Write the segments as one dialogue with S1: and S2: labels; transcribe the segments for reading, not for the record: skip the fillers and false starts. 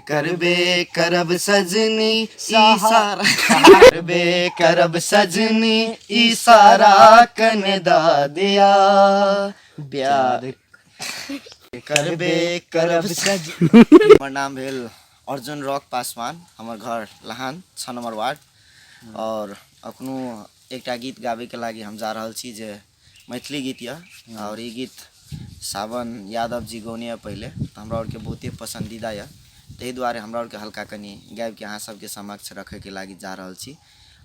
S1: करबे करब सजनी इशारा करबे करब सजनी इशारा कने दिया प्यार करबे करब सजनी। हमर नाम भेल अर्जुन रॉक पासवान, हमर घर लहान 6 नंबर वार्ड। और अखनो एकटा गीत गाबैके लागि हम जा रहल छी जे मैथिली गीत यऽ, और ई गीत सावन यादव जी गौने यऽ पहिले, तऽ हमरा आरके बहुते पसन्दीदा यऽ, ताहि दुआरे हमरा आरके हल्का कनि गाबिके अहाँ सबके समक्ष रखैके लागि जा रहल छी।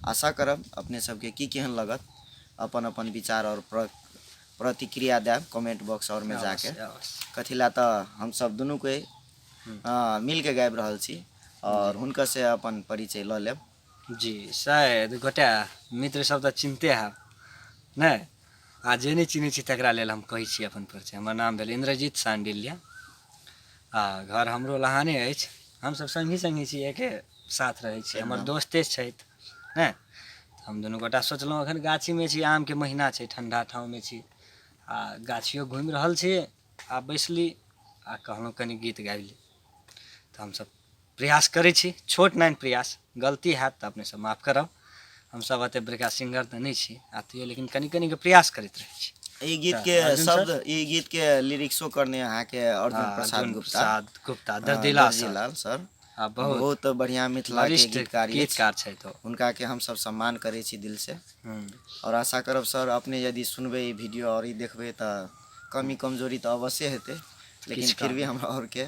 S1: आशा करब अपने सबके की केहन लगत, अपन अपन विचार और प्रतिक्रिया देब कमेंट बॉक्स और में जाके। कथी ला तऽ हमसब दुनू कोई मिलके गाबि रहल छी और हुनकर से अपन परिचय लऽ लेब।
S2: जी, शायद गोटे मित्र सब तऽ चिन्हते हैब नहि, आ जे नहि चिन्है छी तकरा लेल हम कहै छी अपन परिचय। हमर नाम भेल इन्द्रजीत शाण्डिल्य आ घर हमरो लहाने अछि। हमसब सङ्गी सङ्गी छी, एके साथ रहै छी, हमर दोस्ते छथि नहि। हम दुनू गोटा सोचलहुँ एखन गाछीमे छी, आमके महीना छै, ठण्डा ठाँवमे छी आ गाछियो घुमि रहल छी आ बैसली आ कहलहुँ कनि गीत गाबि ली। तऽ हमसब प्रयास करै छी, छोट नानि प्रयास, गलती हैत तऽ अपने सब माफ करब। हमसब एते बड़का सिंगर तऽ नहि छी आ तैयो लेकिन कनि कनि के प्रयास करैत रहै छी।
S1: ई गीत के शब्द, ई गीत के लिरिक्सो करने अहाँ के अर्जुन प्रसाद
S2: अर्जुन
S1: गुप्ता,
S2: प्रसाद गुप्ता, दर्दिला सर।
S1: दर्दिलाल सर।
S2: आ बहुत
S1: बहुत बढ़िया मिथिला के
S2: वरिष्ठ
S1: गीतकार अछि।
S2: गीतकार छथि ओ।
S1: हुनका के हमसब सम्मान करै छी दिल से। और आशा करब सर अपने यदि सुनबै ई वीडियो और ई देखबै तऽ कमी कमजोरी तऽ अवश्य हेतै, लेकिन
S2: किछु
S1: फिर भी हमरा और के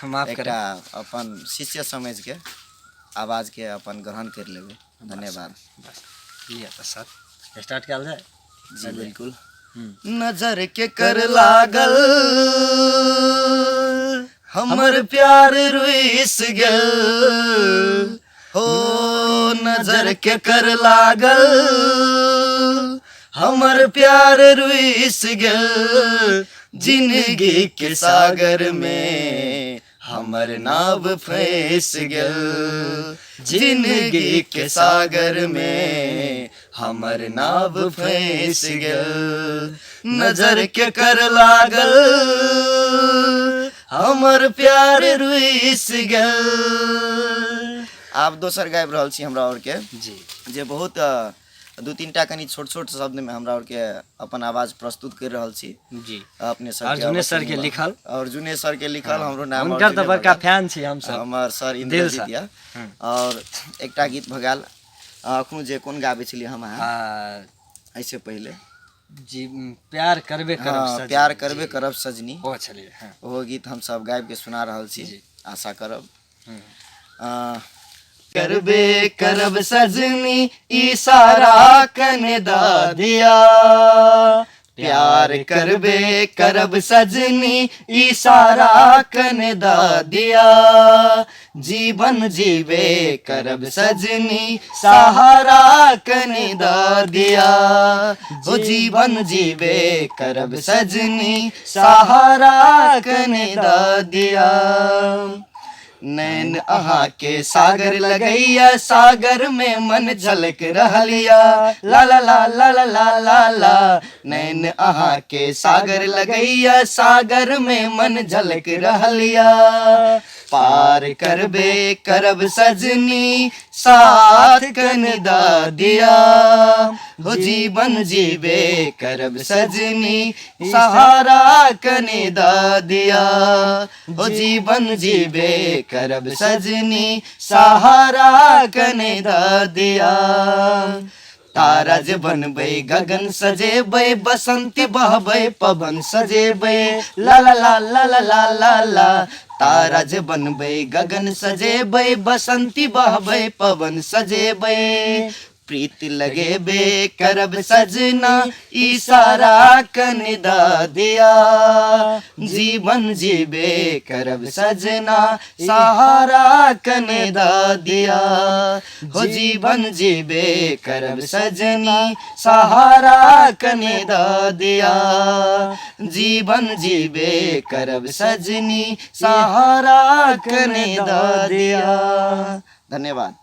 S2: माफ
S1: एकटा
S2: करब।
S1: अपन शिष्य समझ के आवाज के अपन ग्रहण कर लेबै। धन्यवाद।
S2: बस लिअ तऽ सर स्टार्ट कयल जाय।
S1: जी बिल्कुल। नजर के कर लागल हमर प्यार रुइस गेल, हो नजर के कर लागल हमर प्यार रुइस गेल, जिंदगी के सागर में हमर नाव फंस गेल, जिंदगी के सागर में हमर नाव फंस गेल, नजर के कर लागल हमर प्यार रुइस गेल। आब दोसर गाबि रहल छी हमरा और के
S2: जी,
S1: जे बहुत दू तीन टा कनि छोट छोट शब्द में हमरा और के अपन आवाज प्रस्तुत कर रहल छी।
S2: जी।
S1: अपने सब के
S2: अर्जुने
S1: अवश्य
S2: सर के
S1: निमन।
S2: लिखल।
S1: अर्जुने सर के लिखल, हमरो नाम
S2: हुनकर तऽ
S1: अर्जुने
S2: बड़का
S1: भऽ गेल।
S2: फैन छी हमसब।
S1: हमर सर
S2: दिल
S1: इंद्रजीत
S2: सँ।
S1: यऽ। और एकटा गीत भऽ गेल अखनो जे कोन गाबै छलियै हम अहाँ एहिसँ पहिले?
S2: जी, प्यार करबे करब सजनी।
S1: प्यार करबे करब सजनी।
S2: ओ छलियै, हँ।
S1: ओहो गीत हमसब गाबि के सुना रहल छी। आशा करब। करबे करब सजनी इशारा कने दिया, प्यार करबे करब सजनी इशारा कने दिया, जीवन जीवे करब सजनी सहारा कने दिया, हो जीवन जीवे करब सजनी सहारा कने दिया। नैन अहाँ के सागर लगैया, सागर में मन झलक रहलिया, ला ला ला ला ला ला ला ला। नैन अहाँ के सागर लगैया, सागर में मन झलक रहलिया, पार करबे करब सजनी साथ कन दिया, हो जीवन जीवे करब सजनी सहारा कने दिया, हो जीवन जीवे करब सजनी सहारा कने दिया। तारा जे बनबै गगन सजेबै, बसंती बहबै पवन सजेबै, ला ला ला ला ला ला ला ला। तारा जे बनबै गगन सजेबै, बसंती बहबै पवन सजेबै, प्रीत लगेबे करब सजना इशारा कन दिया, जीवन जीवे करब सजना सहारा कन दिया, हो जीवन जीवे करब सजनी सहारा कन दिया, जीवन जीवे करब सजनी सहारा कन दिया। धन्यवाद।